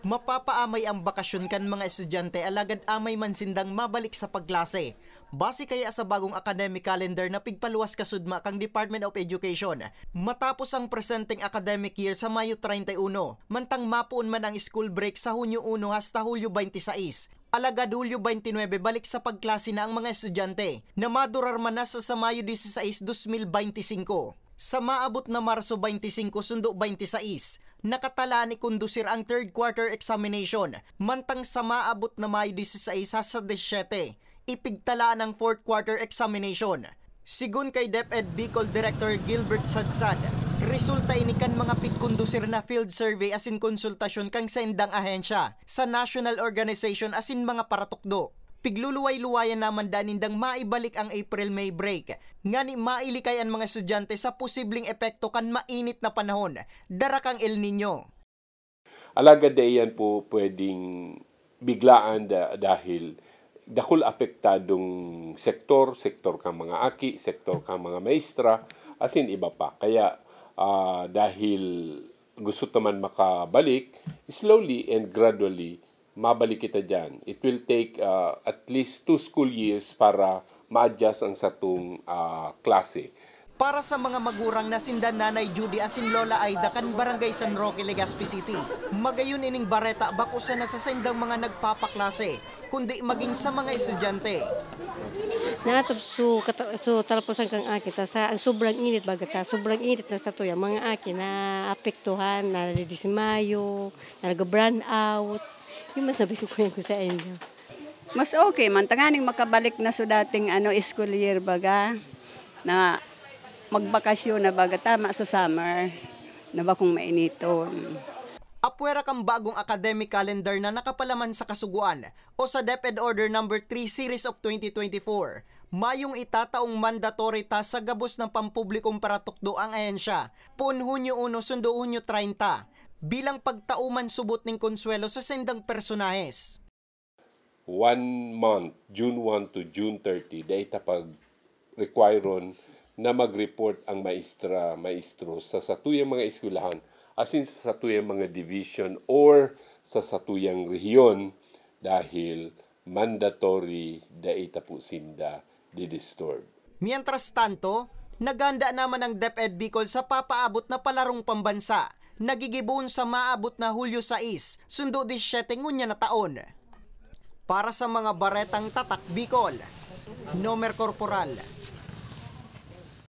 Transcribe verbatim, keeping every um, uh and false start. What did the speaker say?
Mapapaamay ang bakasyon kan mga estudyante alagad amay man sindang mabalik sa pagklase. Base kaya sa bagong academic calendar na pigpaluwas kasudma kan Department of Education, matapos ang presenteng academic year sa Mayo treinta y uno, mantang mapoon man ang school break sa Hunyo uno hasta Hulyo twenty-six, alagad Hulyo twenty-nine balik sa pagklase na ang mga estudyante, na madurar man nasa sa Mayo dieciséis, dos mil beintisinko. Sa maabot na Marso twenty-singko sundo twenty-sais, nakatalaan ikondusir ang third quarter examination, mantang sa maabot na Mayo dieciséis hasta diecisiete, ipigtalaan ang fourth quarter examination. Sigon kay DepEd Bicol Director Gilbert Sadsad, resulta ini kan mga pigkondusir na field survey asin konsultasyon kan saindang ahensya sa national organization asin mga paratukdo. Pigluluway-luwayan naman daa nindang maibalik ang April-May break, ngani mailikay an mga estudyante sa posibleng epekto kan mainit na panahon dara kan El Niño. Alagad dai yan po pwedeng biglaan da- dahil dakul apektadong sektor, sektor kan mga aki, sektor kan mga maestra, asin iba pa. Kaya ah, dahil gusto ta man makabalik, slowly and gradually, mabalik kita dyan. It will take ah, at least two school years para ma-adjust ang satong ah, klase. Para sa mga magurang na sinda Nanay Judy asin Lola Aida kan Barangay San Roque, Legazpi City, magayon ining bareta bako sana sa saindang mga nagpapaklase, kundi magin sa mga estudyante. Natap so, kata- so talapusan kang aki ta sa ang sobrang init baga ta, sobrang init na sa tuya, mga aki na apektuhan, na didismayo, na nag-brown out. Yung masabi ko kuya ko sa inyo. Mas okay man, tanganing makabalik na sa dating ano, school year baga, na magbakasyon na baga, tama sa summer, na bakong mainiton. Apwera kan bagong academic calendar na nakapalaman sa Kasugoan o sa DepEd Order Number three Series of twenty twenty-four, mayong itataong mandatory ta sa gabos na pampublikong paratukdo ang ahensya, poon Hunyo uno sundo Hunyo treinta, bilang pagtao man subot ning konswelo sa sendang personahes. One month, June one to June thirty, dai ta pag-requiron na mag-report ang maestra, maestro sa satuyang mga eskwelahan, asin sa satuyang mga division or sa satuyang rehiyon dahil mandatory dai ta po sinda didisturb. Mientras tanto, naghanda naman ang DepEd Bicol sa papaabot na palarong pambansa, na gigibohon sa maabot na Hulyo sais, sundo diecisiete ngunyan na taon. Para sa mga baretang Tatak Bicol, Nomer Corporal,